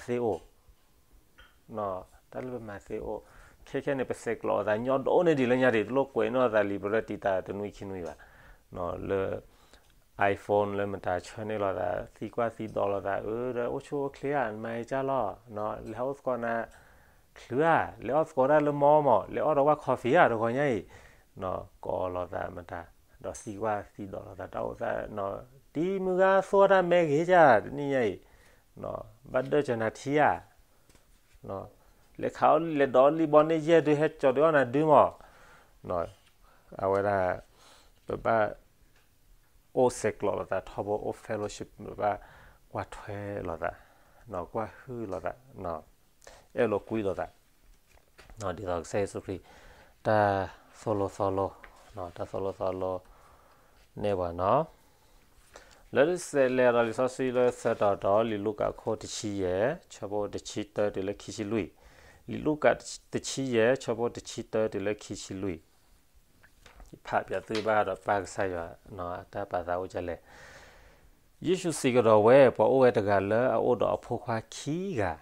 တၢ်လၢပမၤသ့အိၣ် ခဲခဲန့ၣ် ပဆဲးကျိးအသးညီဒိၣ်န့ၢ်ဒံးလၢညါဒံး တလိၣ်ကွဲးနီၣ်အသးလံ ပရၢတံာ်တာ်တနွံခံနွံဘၣ် လၢ iPhone လၢမတၤဆၢန့ၢ်လိာ်သး သံကွၢ်သံဒိးလိာ်သး အၢ ဒီးအိၣ်ဆူၣ်အိၣ်ချ့ဧါ နမၤအံၤကၢ်လီၤ လဲၤဟးအိၣ်သကိးနၤ ချုးဧါ လဲၤအီၣ်သကိးတၢ်လၢမီမး လဲၤအီၣ်ဒီးဝၣ် coffee ဧါ တဂီၤညါအံၤ ကိးလိာ်သးမတၤ ဒီးသံကွၢ်သံဒိးလိာ်သး တၢ်အိၣ်သး တံၤမုၢ်ဂၤသိၣ်တၢ်မဲဂ့ၤကၢ် တနံၣ်ညါအံၤ ဘၣ်ဒၢၣ်စၢၤနၤထံဧါ လဲၤခးအီၣ်လဲၤဒီးအီၣ်လံၣ်ဘီန့ၣ်ယဲၢ်ဒုး ဟဲကၠီၤဒုးအီၣ်နၤဒုမး အဝဲဒၣ် ပဘၣ် အိၣ်ဆဲးကျိးလိာ်သးထီဘိ အိၣ် fellowship ပဘၣ်ကွၢ်ထွဲလိာ်သး ကွၢ်ဟုၣ်လိာ်သး အဲၣ်လိာ်ကွံလိာ်သး ဒ်သိးကစၢ်ယ့ၣ်ၡူးခရံာ် တၢ်သိၣ်လိသီလိ တၢ်သိၣ်လိသီလိ နဲၣ်ပှၤနီၤ လၢတစဲးလဲၤဒီးလံာ်စီဆှံလၢသၢတီၤတီၤ လံာ်လူၤကၣ်ခိၣ်တဆံယဲၢ် ဆၢဖိတဆံတၢတုၤလၢခံဆံလွံၢ်, လံာ်လူၤကၣ်တဆံယဲၢ် ဆၢဖိတဆံတၢတုၤလၢခံဆံလွံၢ်, ဖးပၠးသုဘၣ်ဒီးပၢ်ကစၢ်ယွၤ တၢ်ပာ်သးအိၣ်ဒ်လဲၣ်. ယ့ၣ်ၡူးစံးကဒီးဝဲ, ပှၤအိၣ်ဝဲတဂၤလၢအအိၣ်ဒီးအဖိခွါခံဂၤ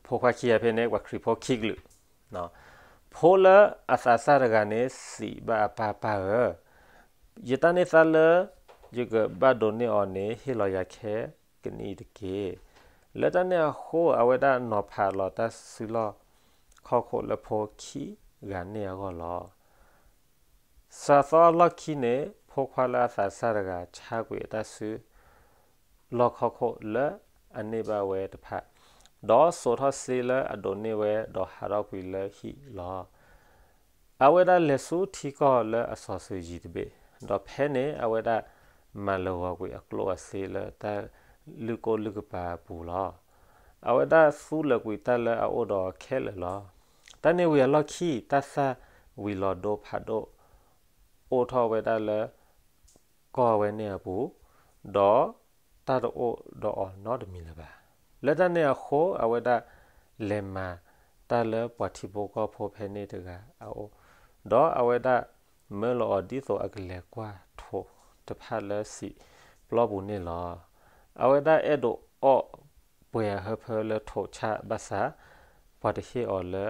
ဖိခွါခံဂၤဖဲန့ၣ် ပှၤခရံာ်ဖိခံကလုာ်, ပ ဖိလၢအသးစၢ်တဂၤန့ၣ် စံးဘၣ်အပၢ်, ပၢ်ဧၢ, ယတၢ်န့ၢ်သါလၢယကဘၣ်ဒိးန့ၢ်အီၤန့ၣ် ဟ့ၣ်လီၤယၤခဲကနံၣ်အံၤတက့ၢ်. လၢတၢ်န့ၣ်အဃိ အဝဲဒၣ်နီၤဖးလီၤတၢ်စုလီၢ်ခီၣ်ခိၣ်လၢဖိခံဂၤန့ၣ်အဂီၢ်လီၤ. စးသီအလီၢ်ခံန့ၣ် ဖိခွါလၢအသးစၢ်တဂၤ ဆါကွံာ်အတၢ်စုလီၢ်ခီၣ်ခိၣ်လၢအန့ၢ်ဘၣ်ဝဲတဖၣ်, ဒီးစိာ်ထီၣ်စ့လၢအဒိးန့ၢ်ဝဲ ဒီးဟးထီၣ်ကွံာ်လၢဟံၣ်လီၤ. အဝဲဒၣ်လဲၤဆူထံကီၢ်လၢအစီၤစုၤယံၤတဘ့ၣ်, ဒီးဖဲန့ၣ် အဝဲဒၣ်မၤလၢာ်ဂီၤကွံာ်အကျိၣ်အစ့လၢတၢ်လုၢ်ကိၢ်လုၢ်ကပၤအပူၤလီၤ. အဝဲဒၣ်သူလၢာ်ကွံာ်တၢ်လၢအအိၣ်ဒီးအီၤခဲလၢာ်လီၤ. တၢ်န့ၣ်ဝံၤအလီၢ်ခံ တၢ်သၣ်ဝံၤလီၤဒိဖးဒိၣ် အိၣ်ထီၣ်ဝဲဒၣ်လၢ ကီၢ်ဝဲန့ၣ်အပူၤ, ဒီးတၢ်တအိၣ်ဒီးအီၤနီတမံၤလၢၤဘၣ်. လၢတၢ်န့ၣ်အဃိ အဝဲဒၣ်လဲၤမၤတၢ်လၢပှၤထံဖိကီၢ်ဖိဖဲန့ၣ်တဂၤအအိၣ်, ဒီးအဝဲဒၣ်မၢလီၤအီၤဒ်သိးအကလဲၤကွၢ်ထိးတဖၣ်လၢစံာ်ပျီပူၤန့ၣ်လီၤ. အဝဲဒၣ်အဲၣ်ဒိးအီၣ်ပှဲၤအဟၢဖၢလၢထိးဆၣ်ဘၣ်ဆၣ်, ပှၤတဟ့ၣ်အီၤလၢ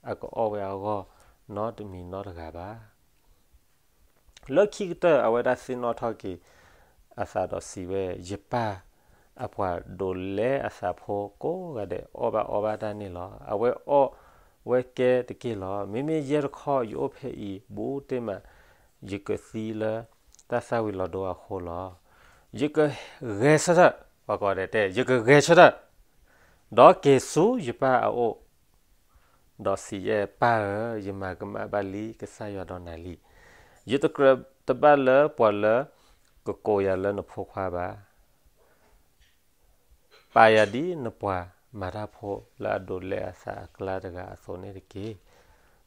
အကအီၣ်ဝဲအဂီၢ်နီတမံၤနီတဂၤဘၣ်. လၢခံကတၢၢ် အဝဲဒၣ်သ့ၣ်နီၣ်ထီၣ်က့ၤအသးဒီးစံးဝဲ, ယပၢ်အပှၤဒိးလဲအသးဖိကိးဂၤဒဲး အီၣ်ဘၣ်အီဘၣ်တၢ်န့ၣ်လီၤ. အဝဲအီၣ်ဝဲကဲတက့ၢ်လီၤ. မ့မ့ၢ်ယဲတခီ ယအိၣ်ဖဲအံၤဘူးတ့ၢ်မး ယကသံလၢတၢ်သၣ်ဝံၤလီၤဒိအဃိလီၤ. ယကဂဲၤဆၢထၢၣ်, ပှၤကိးဂၤဒဲးတဲ ယကဂဲၤဆၢထၢၣ် ဒီးက့ၤဆူယပၢ်အအိၣ်, ဒီးစံးယဲ, ပၢ်ဧၢ, ယမၤကမၣ်ဘၣ်လံကစၢ်ယွၤဒီးနၤလံ. ယတကြၢးတဘၣ်လၢပှၤလၢကကိးယၤလၢနဖိခွါဘၣ်. ပာ်ယၤဒ်နပှၤမၤတၢ်ဖိလၢအဒိးလဲအသးအကျါတဂၤအသိးန့ၣ်တက့ၢ်.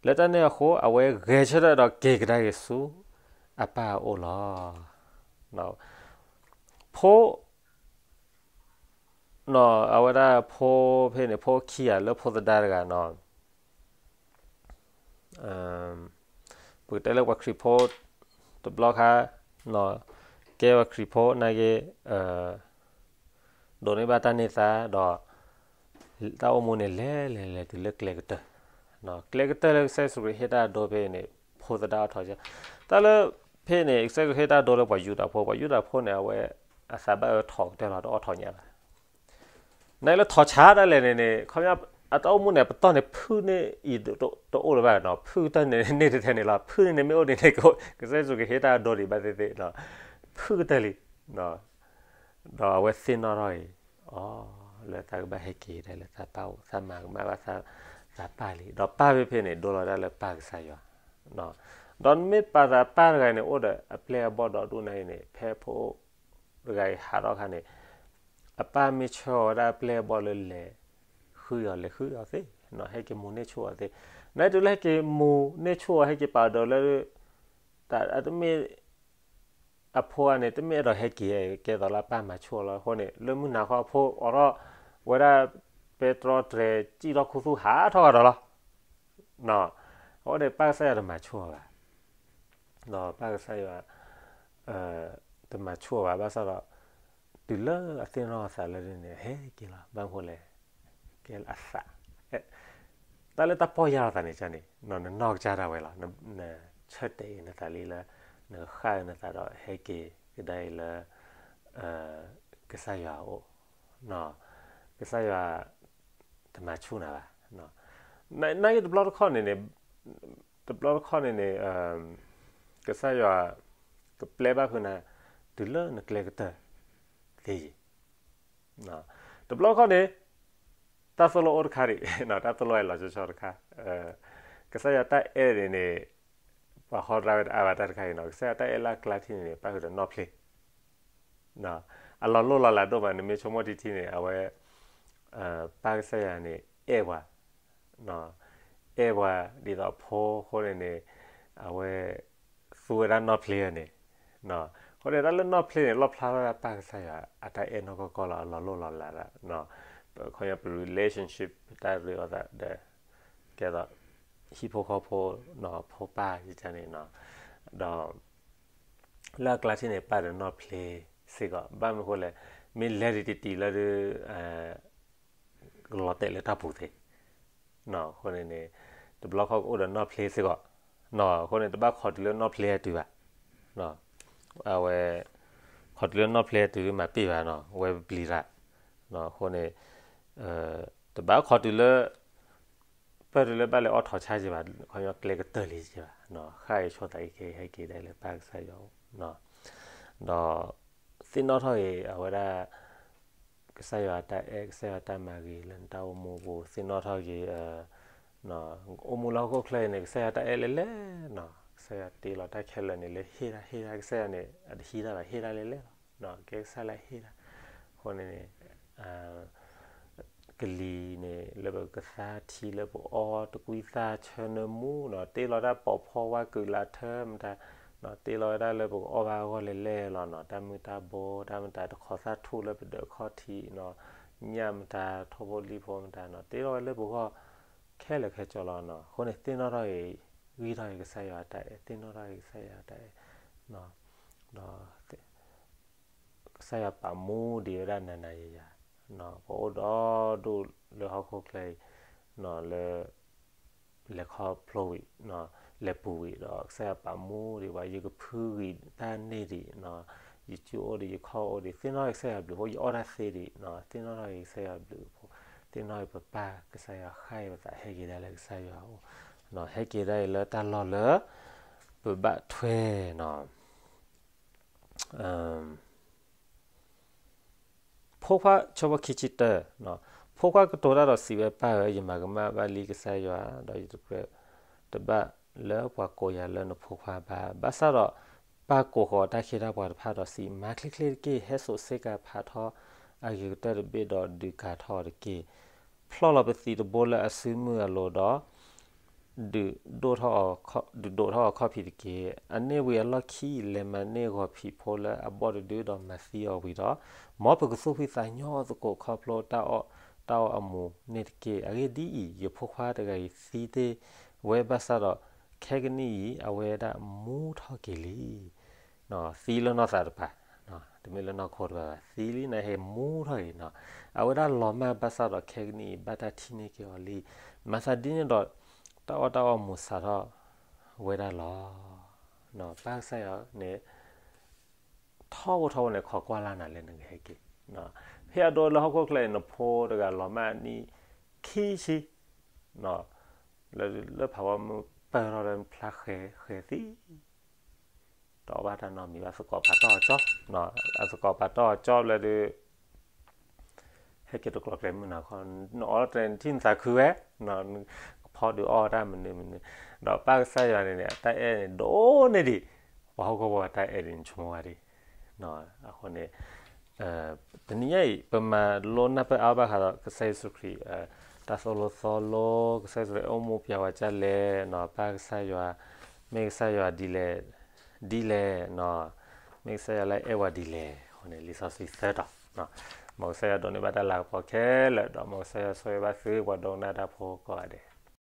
လၢတၢ်န့ၣ်အဃိ အဝဲဂဲၤဆၢထၢၣ်ဒီးက့ၤကဒါက့ၤဆူအပၢ်အအိၣ်လီၤ. ဖိ အဝဲဒၣ်ဖိဖဲန့ၣ် ဖိခံဂၤလၢဖိသဒါတဂၤနီၤ, ပကတဲလၢပှၤခရံာ်ဖိတဘျီခါ, ကဲပှၤခရံာ်ဖိနာ်က့, ဒိးန့ၢ်ဘၣ်တၢ်န့ၢ်သါဒီး တၢ်အိၣ်မူန့ၣ် လဲၤလဲၤလဲၤတုၤလၢကျဲကတၢၢ်, ကျဲကတၢၢ်လၢကစၢ်ယ့ၣ်ၡူးခရံာ်ဟ့ၣ်တၢ်အဒိဖဲန့ၣ် ဖိသဒါအိၣ်ထီၣ်, တၢ်လၢဖဲန့ၣ် ကစၢ်ယ့ၣ်ၡူးခရံာ်ဟ့ၣ်တၢ်အဒိလၢပှၤယူဒၤဖိ, ပှၤယူဒၤဖိန့ၣ် အဝဲအသးဘၣ်အၢထီၣ်ကတၢၢ်လီၤ, တအိၣ်ထီၣ်ညါဘၣ်. နလၢထီၣ်ဆါဒၣ်လဲာ်န့ၣ်န့ၣ် ခီပညီ အတၢ်အိၣ်မူန့ၣ် ပတီၢ်န့ၣ် ဖုၣ်န့ၢ်အံၤတအိၣ်လၢၤဘၣ်နီၤ, ဖုၣ်ကတၢၢ်န့ၣ်န့ၢ်တထဲန့ၣ်လီၤ, ဖုၣ်န့ၢ်န့ၣ်မ့ၢ်အိၣ်ဒ်န့ၣ် ကစၢ်ယ့ၣ်ၡူးခရံာ်ဟ့ၣ်တၢ်အဒိဒံးဘၣ်သ့ၣ်သ့ၣ်, ဖုၣ်ကတၢၢ်လံ. ဒီးအဝဲသ့ၣ်နီၣ်ထီၣ်အံၤ, အီ လၢသးကဘၣ်ဟဲက့ၤဒၣ်လၢသးပၢ်အိၣ်, သးမၤကမၣ်ဘၣ်သးပၢ်လံ, ဒီးပၢ်ဖဲဖဲန့ၣ် ဒိလီၤဒၣ်လၢပၢ်ကစၢ်ယွၤ, ဒီးမ့ၢ်ပာ်သးပၢ်တဂၤအံၤန့ၣ် အိၣ်ဒီးအပျဲၢ်အဘီၣ်ဒီဒူၣ်နာ်အံၤန့ၣ် ဖဲဖိတဂၤအံၤဟးထီၣ်အခါန့ၣ် အပၢ်မ့ၢ်ဆှၢဝဲဒၣ်အပျဲၢ်အဘီၣ်လၢလဲၤဃုအီၤ လဲၤဃုအီၤသ့, ဟဲက့ၤမူန့ၢ်ဆူၣ်အီၤသ့, နတုၤလၢဟဲက့ၤမူန့ၢ်ဆူၣ်အီၤ ဟဲက့ၤပာ်ဒိးလၢ တၢ်တမ့ၢ် အဖိအန့ၣ် တမ့ၢ်အဲၣ်ဒိးဟဲက့ၤ ကဲသိးလၢအပၢ်မၤဆူၣ်အီၤလီၤ. အဃိန့ၣ် လၢမုၢ်နၤခီအဖိအိးထီၣ်ဝဲဒၣ် ပဲတြီတြဲၤ စံၣ်ထီၣ်ခူသူၣ်ဟးထီၣ်ကဒီးလီၤ. အဃိန့ၣ် ပၢ်ကစၢ်ယွၤတမၤဆူၣ်အီၤဘၣ်. ဒီးပၢ်ကစၢ်ယွၤ တမၤဆူၣ်အီၤဘၣ် ဘၣ်ဆၣ်ဒီး တုၤလၢအသ့ၣ်နီၣ်အသးလၢန့ၣ် ဟဲက့ၤလီၤ. ဘၣ်မနုၤလဲၣ်, ကဲလၢအသး တၢ်လၢတၢ်ပီၢ်ယၢ်လီၤသးန့ၣ်န့ၣ် နနီၢ်ကစၢ်ဒၣ်ဝဲလီၤ. နဆၢတဲာ်အံၤနသးလံလၢ နဃၣ်နသးဒီးဟဲက့ၤကဒါအံၤလၢ ကစၢ်ယွၤအအိၣ်, ကစၢ်ယွၤတမၤဆူၣ်နၤဘၣ်. နာ်က့တဘျီတခီၣ်န့ၣ်န့ၣ်, တဘျီတခီၣ်န့ၣ်န့ၣ် ကစၢ်ယွၤကပျဲဘၣ်ဖုးနၤ တုၤလၢနကျဲကတၢၢ်သ့ယံၤ. တဘျီတခီၣ်န့ၣ် တၢ်သိၣ်လိအိၣ်တခါဒံး, တၢ်သိၣ်လိအဲၣ်လီၤဆီဆီတခါ, ကစၢ်ယွၤတၢ်အဲၣ်န့ၣ်န့ၣ် ပှၤဟီဒရၣ်ဝဲတအါဘၣ်တၢ်တခါအံၤနီၤ, ကစၢ်ယွၤတၢ်အဲၣ်လၢအကျါထံၣ်န့ၣ်န့ၣ် ပၣ်ဃုာ်ဒီးနီၢ်ဖျ့, အလီၤလိၢ်လီၤလးဒိၣ်မး, နမ့ၢ်ဆိကမိၣ်ထံထံန့ၣ် အဝဲ ပၢ်ကစၢ်ယွၤန့ၣ် အဲၣ်ပှၤ, အဲၣ်ပှၤဒ်သိးအဖိအဃိန့ၣ်န့ၣ် အဝဲ သူဝဲဒၣ်နီၢ်ဖျ့န့ၣ်, အဃိန့ၣ် တၢ်လၢနီၢ်ဖျ့န့ၣ် လီၣ်ဖျါထီၣ်ဝဲဒၣ်ပၢ်ကစၢ်ယွၤ အတၢ်အဲၣ်နီၢ်ကီၢ်ကီၢ်လီၤ, အလီၤလိၢ်လီၤလးဒၣ်, ခီပညီပ relationship တၢ်ရ့အီၤသးဒီး ကဲသိး ဟံၣ်ဖိဃီဖိ ဖိပၢ်ယကန့ၣ်, ဒီး လၢအကျါထံၣ်န့ၣ် ပၢ်ဒီးနီၢ်ဖျ့စ့ၢ်ကီး, ဘၣ်မနုၤအဃိလဲၣ်, မ့ၢ်လဲၤဒံးတံၢ်တံၢ်လၢဒုး ကလီၤတဲာ်လၢတၢ်ပူၤသ့, အဃိန့ၣ်န့ၣ် တဘျီခီကအိၣ်ဒီးနီၣ်ဖျ့စ့ၢ်ကီး, နီၣ်, အဃိန့ၣ် တဘၣ်ခိးတုၤလၢနီၣ်ဖျ့အတုၤဘၣ်, နီၣ်, အဝဲ, ခိးတုၤလၢနီၣ်ဖျ့အတုၤမၤပ့ၢ်ဘၣ်နီၣ်, ဝဲပျံၤတၢ်, နီၣ်, အဃိန့ၣ်, တဘၣ်ခိးတုၤလၢ ပၢၢ်တုၤလၢဘၣ်လဲၤအီၣ်ထိးဆါက့ၤဘၣ်, ခီပညီကျဲကတၢၢ်လံက့ၤဘၣ်, နီၣ်, ဃၣ်အံၤဆိသးအံၤက့ၤ ဟဲက့ၤဒၣ်လၢပၢ်ကစၢ်ယွၤအအိၣ်, နီၣ်, ဒီး သ့ၣ်နီၣ်ထီၣ်က့ၤ အဝဲဒၣ် ကစၢ်ယွၤတၢ်အဲၣ် ကစၢ်ယွၤတၢ်မၤဂ့ၤလၢနတၢ်အိၣ်မူအပူၤ သ့ၣ်နီၣ်ထီၣ်က့ၤ, အိၣ်မူလၢဟီၣ်ခိၣ်ချၢအံၤန့ၣ် ကစၢ်ယွၤတၢ်အဲၣ်လဲၣ်လဲၣ်, နီၣ်, ကစၢ်ယွၤတ့လီၤတၢ်ခဲလၢာ်န့ၣ်လၢဟ့ၣ်တၢ် ဟ့ၣ်တၢ် ကစၢ်ယွၤန့ၣ် အတဟံးတၢ်ဘၣ် ဟ့ၣ်တၢ်လဲၣ်လဲၣ်လီၤ, နီၣ်, ကဲကစၢ်လၢဟ့ၣ်တၢ်, အဃိန့ၣ်န့ၣ် ကလံၤန့ၣ် လၢပကသါထံလၢပအီတကွံသၣ်ဆၢနၢမူ, နီၣ်, တ့လီၤတၢ်ပိာ်ဖီဝါကုာ်လးထၢမတၤ, နီၣ်, တ့လီၤဝဲဒၣ်လၢပကအီၣ်ဘၣ်အဂီၢ်လဲၣ်လဲၣ်လီၤ, နီၣ်, တၢ်မုၢ်တၢ်ဘိ တၢ်မတၤ တခီသၣ်ထူၣ်လၢပဒၢးခီၣ်ထံး, နီၣ်, ညၣ်မတၤ ထိၣ်ဖိလံၣ်ဖိမတၤ, နီၣ်, တ့လီၤဝဲလၢပဂီၢ် ခဲလၢာ်ခဲဆ့လီၤ, နီၣ်, အဃိန့ၣ် သ့ၣ်နီၣ်ထီၣ်က့ၤ, ဂံၢ်ထီၣ်က့ၤကစၢ်ယွၤတၢ်အဲၣ်, သ့ၣ်နီၣ်ထီၣ်က့ၤကစၢ်ယွၤတၢ်အဲၣ်, နီၣ်, ဒီး ကစၢ်ယွၤပာ်မူဒံးဝဲဒၣ်နၤနၤယၤယၤ, နီၣ်, ပအိၣ်ဒီဒူၣ်လၢဟီၣ်ခိၣ်ချၢအံၤ, နီၣ်, လၢ လဲၤခီဖျိဝံၤ, နီၣ်, လဲၤပူၤဝံၤဒီး ကစၢ်ယွၤပာ်မူဒံးပှၤ ယကဖုဂံၢ်တၢ်န့ၢ်ဒံး, နီၣ်, ယစုအိၣ်ဒံး ယခီၣ်အိၣ်ဒံး သ့ၣ်နီၣ်က့ၤကစၢ်ယွၤဘျုးဖှိၣ် ယအီၣ်တၢ်သ့ဒံး, နီၣ်, သ့ၣ်နီၣ်ထီၣ်က့ၤကစၢ်ယွၤဘျုးဖှိၣ်, သ့ၣ်နီၣ်က့ၤပပၢ်ကစၢ်ယွၤဃၣ်အံၤပသးဟဲက့ၤဒၣ်လၢကစၢ်ယွၤအအိၣ်, နီၣ်, ဟဲက့ၤဒၣ်အံၤလၢတၢ်လီၢ်လၢ ပဘၣ်ထွဲ, နီၣ် ဖိခွါဆၢဖိခံဆံတၢ, ဖိခွါကတိၤတၢ်ဒီးစံးဝဲ, ပၢ်ဧၢ, ယမၤကမၣ်ဘၣ်လံကစၢ်ယွၤ, ဒီးယတကြၢးတဘၣ်လၢပှၤကိးယၤလၢနဖိခွါဘၣ်. ဘၣ်ဆၣ်ဒီး ပၢ်ကိးဃီၤတၢ်ခ့တၢ်ပှၤတဖၣ်ဒီးစံး, မၤချ့ချ့တက့ၢ်. ဟဲစိာ်ဆ့ကၤဖးထီအဂ့ၤကတၢၢ်တဘ့ၣ်ဒီးဒုးကၤထီၣ်အီၤတက့ၢ်. ဖျီၣ်လီၤပသံးတဘိလၢအစုမုၢ်အလိၤဒီး ဒုးဒိးထီၣ်အီၤခီၣ်ဖံးတက့ၢ်. အန့ၣ်ဝံၤအလီၢ်ခံ လဲၤမၤန့ၢ်ဂီၤဖံးဖိလၢအဘီၣ်တဒုဒီးမၤသံအီၤဝံၤဒီး, မ်ပကသူၣ်ဖှံသးညီသကိးခီဖျိတၢ်အီၣ်တၢ်အီအမူးန့ၣ်တက့ၢ်. အဂ့ၢ်ဒ်အံၤ, ယဖိခွါတဂၤအံၤသံတ့ၢ်ဝဲဘၣ်ဆၣ်ဒီး, ခဲကနံၣ်အံၤအဝဲဒၣ်မူထီၣ်က့ၤလံ. သံလၢနီၢ်သးတပၤ, တမ့ၢ်လၢနီၢ်ခိတပၤဘၣ်, သံလံန့ၣ်ဟဲမူထီၣ်က့ၤ, အဝဲဒၣ်လီၤမၢ်ဘၣ်ဆၣ်ဒီးခဲကနံၣ်အံၤဘၣ်တၢ်ထံၣ်န့ၢ်က့ၤအီၤလံ. မၤသးဒ်န့ၣ်ဒီး တၢ်အီၣ်တၢ်အီမူးစးထီၣ်ဝဲဒၣ်လီၤ. ပၢ်ကစၢ်ယွၤန့ၣ် ထီဘိထီဘိန့ၣ် ခိးကွၢ်လၢ်နၤလၢနကဟဲက့ၤ, ဖဲအဒိလၢဟီၣ်ခိၣ်ချၢအံၤ နဖိတဂၤလီၤမၢ်အနံၣ်ခံဆံ, လၢဖးဝီမုၢ်ပၢၢ်ထီၣ်လၢနဖျါဃဲၤဃဲၤသံ တအီၣ်ဘၣ်တၢ်နီတမံၤဘၣ်, သကိးပာ်တီၢ်အကၠီ, အသကိးပာ်တီၢ်အကၠီဘျီဒီး ဟဲက့ၤတကျိၤကျဲမုၢ်နၤခီ, နအီၣ်တနံၤထံၣ်နသးခုဝဲ, နဖီဒုးအီၣ်တၢ်မနုၤမနုၤ, ဒီးပၢ်ကစၢ်ယွၤန့ၣ်န့ၣ် အတၢ်အဲၣ်န့ၣ် ဒိၣ်န့ၢ်ဒံး ပှၤဟီၣ်ခိၣ်ဖိအတၢ်အဲၣ်ဒံး နဆိကမိၣ်ဝဲဒၣ်. အဃိန့ၣ် တနံၤညါအံၤ ပမၤလိနၢ်ပၢၢ်အါဘၣ်ဃးဒီး ကစၢ်ယ့ၣ်ၡူးခရံာ် တၢ်သိၣ်လိသီလိ, ကစၢ်ယ့ၣ်ၡူးခရံာ်အိၣ်မူပျဲဝဲဒ်လဲၣ်, ပၢ်ကစၢ်ယွၤ, မ့ၢ်ကစၢ်ယွၤဒ်လဲၣ်, ဒ်လဲၣ်, မ့ၢ်ကစၢ်ယွၤလၢအဲၣ်ဝဲဒ်လဲၣ်, အဃိန့ၣ် လံာ်စီဆှံသၢတီၤ, မ်ကစၢ်ယွၤဒိးန့ၢ်ဘၣ်တၢ်လၤကပီၤခဲလၢာ်, ဒီးမ်ကစၢ်ယွၤဆိၣ်ဂ့ၤဘၣ်သုပှၤဒိကနၣ်တၢ်ဖိကိးဂၤဒဲး.